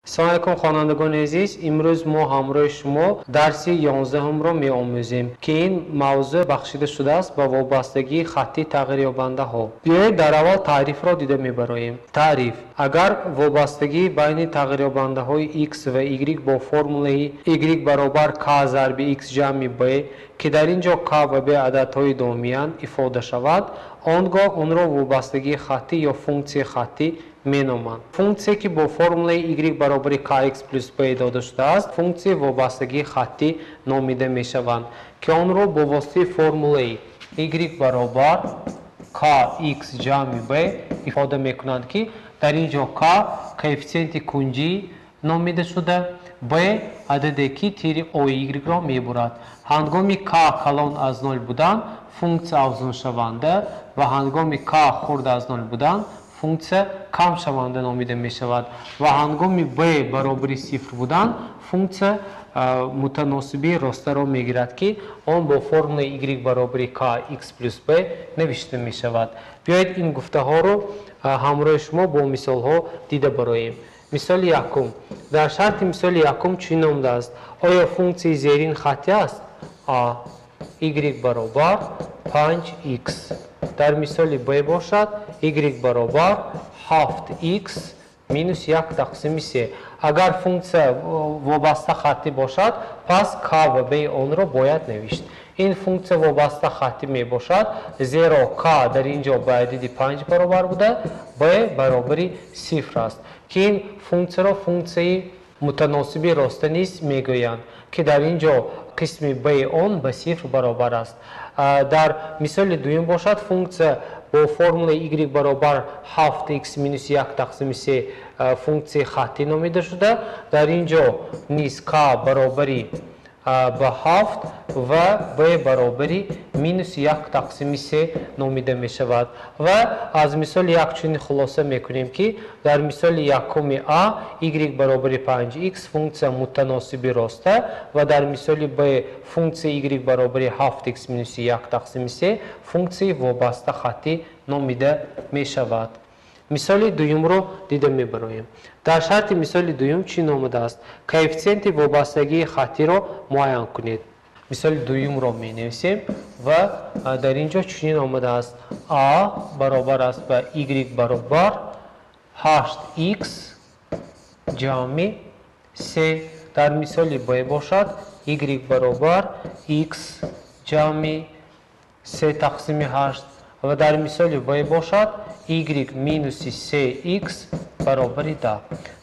Салом алейкум, хонандагони азиз. Имрӯз мо ҳамроҳи шумо дарси 11-ро меомӯзем, ки ин мавзӯъ бахшида шудааст ба вобастагии хаттии тағйирёбандаҳо. Биёед, дар аввал таърифро дида мебароем. Таъриф: агар вобастагии байни тағйирёбандаҳои x ва y бо формулаи y баробар k зарби x ҷамъи b, ки дар ин ҷо k ва b ададҳои домиянд, ифода шавад, он гоҳ онро вобастагии хаттӣ ё функсияи хаттӣ меноманд. Функсия, ки бо формулаи y баробари kx плюс b дода шудааст, функсияи вобастагии хаттӣ номида мешаванд, ки онро бо воситаи формулаи y баробар kx ҷамъи b ифода мекунанд, ки дар ин ҷо k коэффисиенти кунҷӣ номида шуда, b ададе, ки тири оy-ро мебурад. Ҳангоми k калон аз 0 будан, функсия афзуншаванда ва ҳангоми k хурд аз 0 будан, функсия камшаванда номида мешавад ва ҳангоми b баробари 0 будан, функсия мутаносибии ростаро мегирад, ки он бо формулаи y баробари kx плюс b навишта мешавад. Биёед, ин гуфтаҳоро ҳамроҳи шумо бо мисолҳо дида бароем. Мисоли якум. Дар шарти мисоли якум чунин омадааст: оё функсияи зерин хаттӣ аст? А: y баробар 5x. Дар мисоли б бошад, y баробар 7x минус 1 тақсими 3. Агар функсия вобаста хаттӣ бошад, пас k ва b онро бояд навишт. Ин функсия вобаста хаттӣ мебошад, зеро k дар ин ҷо ба адади 5 баробар буда, b баробари 0 аст, ки ин функсияро функсияи мутаносиби роста низ мегӯянд, ки дар ин ҷо қисми b он ба 0 баробар аст. Дар мисоли дуюм бошад, функсия бо формулаи y баробар 7x минус 1 тақсими 3 функсияи хаттӣ номида шуда, дар ин ҷо низ k баробари ба 7 ва b баробари минус 1 тақсими 3 номида мешавад. Ва аз мисоли як чунин хулоса мекунем, ки дар мисоли якуми а y баробари 5x функсия мутаносиби роста ва дар мисоли б функсия y баробари 7x минуси 1 тақсими 3 функсияи вобаста хаттӣ номида мешавад. Мисоли дуюмро дида мебароем. Дар шарти мисоли дуюм чӣ номидааст? Коэффисиенти вобастагии хаттиро муайян кунед. Мисоли дуюмро менависем ва дар ин ҷо чунин омадааст: а баробар аст ба y баробар 8x ҷамъи 3. Дар мисоли б бошад, y баробар x ҷамъи 3 тақсими 8 ва дар мисоли в бошад, y минуси 3x баробари 10.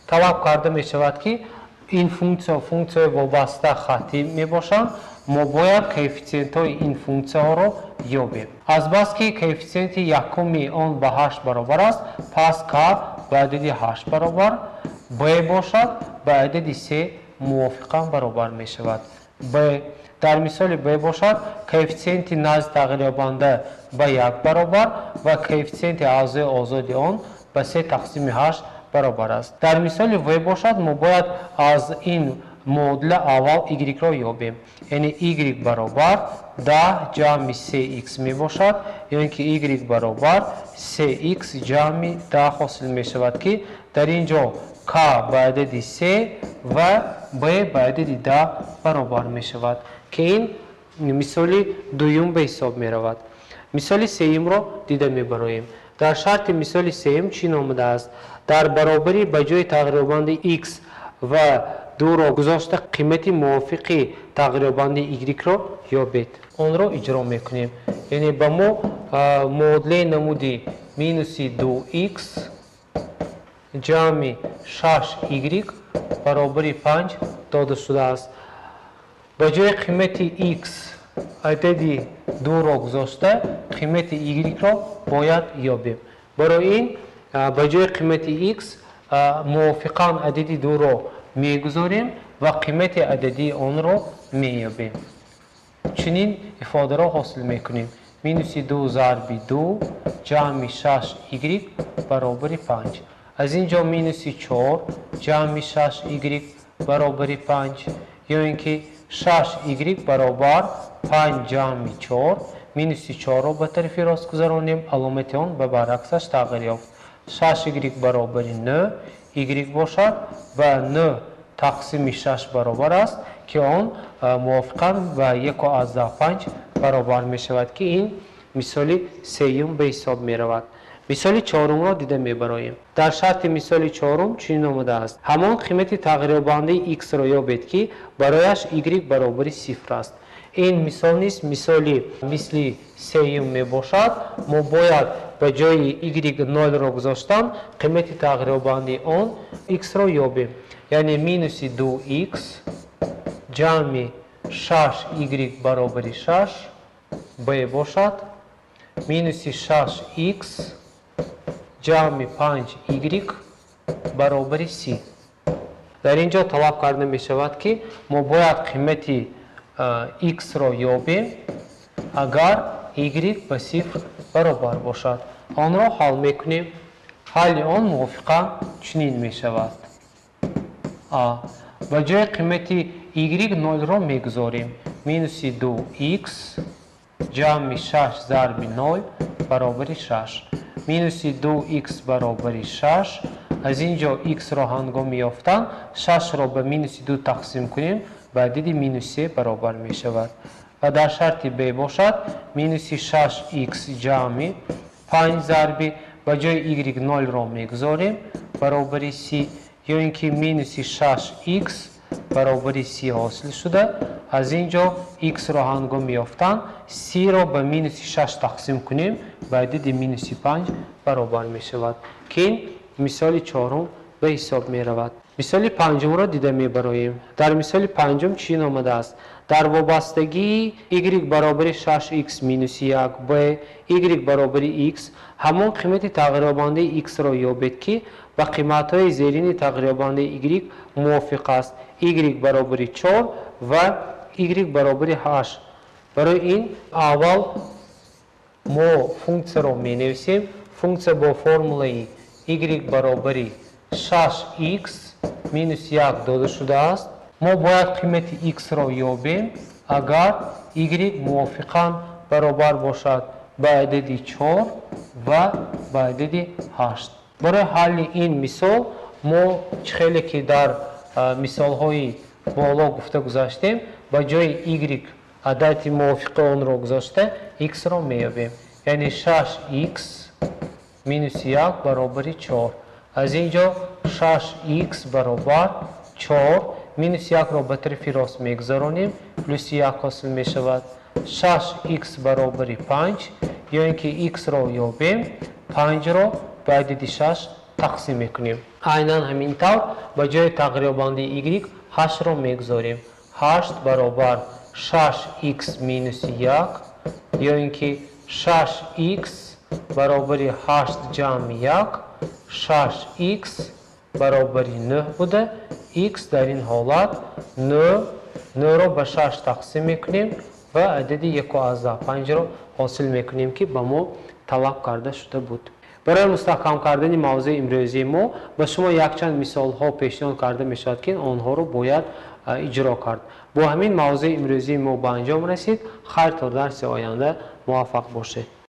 Талаб карда мешавад, ки ин функсия функсияи вобаста хаттӣ мебошанд, мо бояд коэффисиентҳои ин функсияҳоро ёбем. Азбаски коэффисиенти якуми он ба 8 баробар аст, пас k ба адади 8 баробар, b бошад ба адади 3 мувофиқан баробар мешавад. Б: дар мисоли б бошад, коэффисиенти назди тағйирёбанда ба 1 баробар ва коэффисиенти аъзои озоди он ба 3 тақсими 8 баробар аст. Дар мисоли в бошад, мо бояд аз ин муодила аввал y-ро ёбем, яъне y баробар 10 ҷамъи 3x мебошад, ё ин ки y баробар 3x ҷамъи 10 ҳосил мешавад, ки дар ин ҷо k ба адади 3 ва b ба адади 10 баробар мешавад, ки ин мисоли дуюм ба ҳисоб меравад. Мисоли сеюмро дида мебароем. Дар шарти мисоли сеюм чӣ номидааст? Дар баробари ба ҷои тағйирёбанди x ва 2-ро гузошта, қимати мувофиқи тағйирёбанди y-ро ёбед. Онро иҷро мекунем, яъне ба мо муодилаи намуди минуси 2x ҷамъи 6y баробари 5 дода шудааст. Ба ҷои қимати x адади 2-ро гузошта, қимати y-ро бояд ёбем. Барои ин ба ҷои қимати x мувофиқан адади 2-ро мегузорем ва қимати ададии онро меёбем. Чунин ифодаро ҳосил мекунем: минуси 2 зарби 2 ҷамъи 6y баробари 5. Аз ин ҷо минуси 4 ҷамъи 6y баробари 5 ё ин ки 6y баробар 5 ҷамъи 4. Минуси 4-ро ба тарафи рост гузаронем, аломати он ба баръаксаш тағйир ёфт. 6y баробари 9. y бошад ба 9 тақсими 6 баробар аст, ки он мувофиқан ба 1,5 баробар мешавад, ки ин мисоли сеюм ба ҳисоб меравад. Мисоли чорумро дида мебароем. Дар шарти мисоли чорум чунин омадааст: ҳамон қимати тағйирёбандаи x-ро ёбед, ки барояш y баробари 0 аст. Ин мисол низ мисоли мисли сеюм мебошад. Мо бояд ба ҷои y 0-ро гузоштан қимати тағйирёбандаи он x-ро ёбем. Яъне минуси 2x ҷамъи 6y баробари 6 b бошад, минуси 6x ҷамъи 5y баробари 30. Дар ин ҷо талаб карда мешавад, ки мо бояд қимати x-ро ёбем, агар y ба 0 баробар бошад. Онро ҳал мекунем. Ҳалли он мувофиқан чунин мешавад: а ба ҷои қимати y 0-ро мегузорем. Минуси 2x ҷамъи 6 зарби 0 баробари 6. Минуси 2x баробари 6. Аз ин ҷо x-ро ҳангоми ёфтан 6-ро ба минуси 2 тақсим кунем, ба адади минус 3 баробар мешавад. Ва дар шарти b бошад минуси 6x ҷамъи 5 зарби ба ҷои y 0-ро мегузорем баробари 30, ё ин ки минуси 6x баробари 30 ҳосил шуда. Аз ин ҷо x-ро ҳангоми ёфтан 30-ро ба минуси 6 тақсим кунем, ба адади минуси 5 баробар мешавад, ки ин мисоли чорум ба ҳисоб меравад. Мисоли панҷумро дида мебароем. Дар мисоли панҷум чунин омадааст: дар вобастагии y баробари 6x минуси 1 б y баробари x ҳамон қимати тағйирёбандаи x-ро ёбед, ки ба қиматҳои зерини тағйирёбандаи y мувофиқ аст: y баробари 4 ва y баробари 8. Барои ин аввал мо функсияро менависем. Функсия бо формулаи y баробари 6x минус 1 дода шудааст. Мо бояд қимати x-ро ёбем, агар y мувофиқан баробар бошад ба адади 4 ва ба адади 8. Барои ҳалли ин мисол мо чӣ хеле ки дар мисолҳои боло гуфта гузаштем, ба ҷои y адади мувофиқи онро гузошта x-ро меёбем. Яъне 6x минус 1 баробари 4. Аз ин ҷо 6x баробар 4 минус 1-ро ба тарафи рост мегузаронем, плюси 1 ҳосил мешавад. 6x баробари 5, ё ин ки x-ро ёбем, 5-ро ба адади 6 тақсим мекунем. Айнан ҳамин тавр ба ҷои тағйирёбандаи y 8-ро мегузорем. 8 баробар 6x минуси 1, ё ин ки 6x баробари 8 ҷамъи 1, 6x баробари 9 буда. X дар ин ҳолат 9-ро ба 6 тақсим мекунем ва адади 1,5-ро ҳосил мекунем, ки ба мо талаб карда шуда буд. Барои мустаҳкам кардани мавзӯи имрӯзии мо ба шумо якчанд мисолҳо пешниҳод карда мешавад, ки онҳоро бояд иҷро кард. Бо ҳамин мавзӯи имрӯзии мо ба анҷом расид. Хайр, то дарси оянда муваффақ бошед.